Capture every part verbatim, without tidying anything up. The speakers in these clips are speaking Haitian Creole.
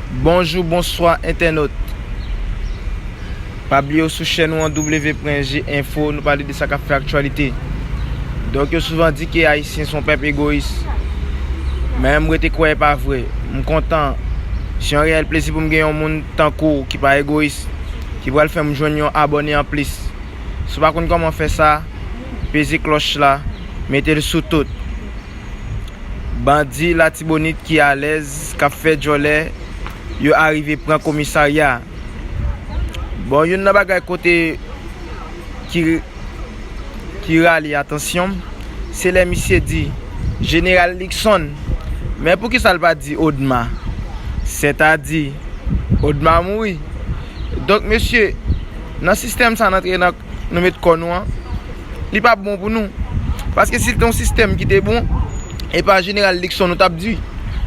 Bonjou, bonswa, entènot. Pa bliye w sou chèn ou an, W pwen G Info, nou pale de sa k ap fè aktyalite. Donk, yo souvan di ke Ayisyen se yon pèp egoyis. Men m rete kwè e pa vre. M kontan. Se yon reyèl plezi pou m gen yon moun tankou w ki pa egoyis, ki pral fè m jwenn yon abòne anplis. Si w pa konn kòman fè sa, peze klòch la, mete l sou tout. Bandi Latibonit ki alèz, k ap fè djòlè, yo arive pran komisarya. Bon, youn nan bagay kote ki, ki rale atansyon m, se lè misye di Jeneral Luckson. Men poukisa l pa di Odma? Sètadi, Odma mouri. Donk, mesye, nan sistèm sa n antre nan, nou met kò nou an, li p ap bon pou nou. Paske si l te yon sistèm ki te bon, e pa Jeneral Luckson ou t ap di.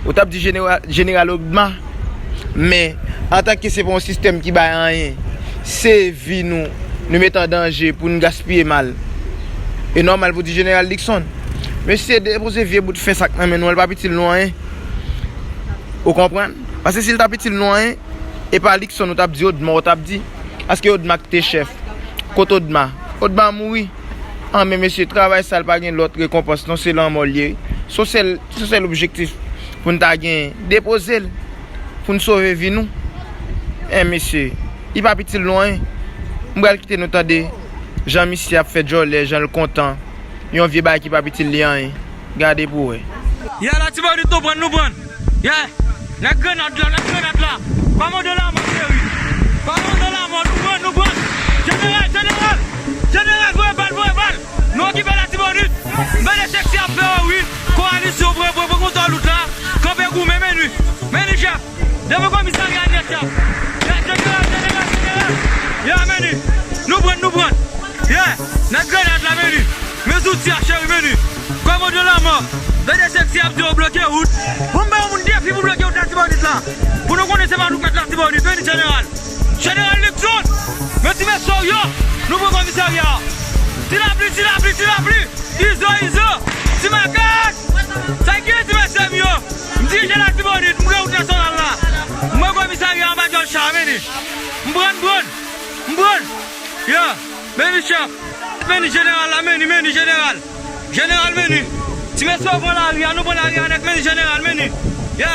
Ou t ap di Jeneral, Jeneral Odma. Men, antanke se pa yon sistèm ki bay anyen, se vi nou, nou met an danje pou n gaspiye mal. E nòmal pou di Jeneral Luckson. Mesye, depoze vye bout fè sa k nan men nou an, l p ap itil nou anyen. Ou konprann? Paske si l t ap itil nou anyen, e pa Luckson ou t ap di, Odma ou t ap di. Paske Odma ki te chèf. Kote Odma? Odma mouri. An, men mesye, travay sa l pa gen lòt rekonpans non, se lanmò l ye. Se yon sèl, se yon sèl objektif pou n ta genyen. Depoze l pou n sove vi nou. En, mesye, li p ap itil nou anyen. M pral kite nou tande jan misye ap fè djòlè, jan l kontan. Yon vye bagay ki p ap itil li anyen. Gade pou w wè. Yè, Latibonit, nou pran, nou pran. Yè, nèg grenad la, nèg grenad la. Kòmandan Lanmò, cheri. Kòmandan Lanmò, nou pran, nou pran. Jeneral, jeneral, jeneral, voye bal, voye bal. Nou okipe Latibonit. M tande Sexy ap fè yo wi. Kowalisyon pran, pran, pran kontwòl wout la. Kanpe goumen, men li. Men li, chèf. Devan komisarya nèt, chèf. Yè, jeneral, jeneral, jeneral. Yè, men li. Nou pran, nou pran. Yè, nèg grenad la, men li. Men zouti a, cheri, men li. Kòmandan Lanmò. Tande Sexy ap di yo bloke wout. Bon, m ba yon moun defi pou bloke wout Latibonit la. Pou nou konnen se pa nou k mèt Latibonit, men li, jeneral. Jeneral Luckson. Men ti mesye yo. Nou pran komisarya. Ti lapli, ti lapli, ti lapli. Izo, Izo. Ti makak. Sa ki ye ti mesye m yo? M dirije Latibonit, m pran wout nasyonal la. M pran komisarya anba djòl cha, men li. M pran, m pran. M pran. Yè. Men li, chèf. Men li, jeneral la, men li, men li, jeneral. Jeneral, men li. Ti mesye yo pran lari a, nou pran lari a nèt, men li, jeneral, men li. Yè.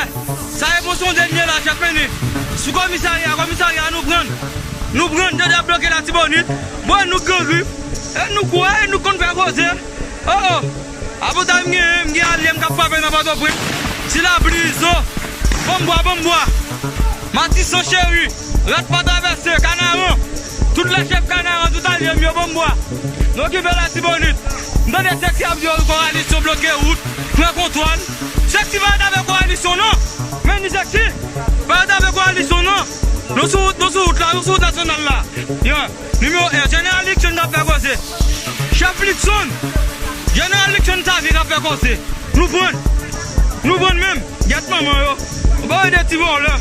Sa e bon, se yon dènye la, chèf, men li. Sou komisarya, komisarya, nou pran. Nou pran, tande ap bloke Latibonit. Bon, e nou k gen grif. E nou k wè, e nou k konn fè koze. Oh, oh. Avantay m genyen, m gen alye m k ap frape nan Pòtoprens. Ti lapli, Izo. Banm bwa, banm bwa. Matisan, cheri. Rat pa travèse, Kanaran. Tout lè chèf Kanaran, tout alye m yo, banm bwa. Nou okipe Latibonit. M tande Sexy ap di yo kowalisyon bloke wout, pran kontwòl. Sexy pa rete avèk kowalisyon non. Men li Sexy. Pa rete avèk kowalisyon non. Nou sou wout, nou sou wout la, nou sou wout nasyonal la. Yè. Nimewo en, jeneral Luckson k ap fè koze. Chèf Luckson. Jeneral Luckson Xavier k ap fè koze. Nou pran. Nou pran menm. Gyèt manman yo. Ou pa wè de ti vòlè.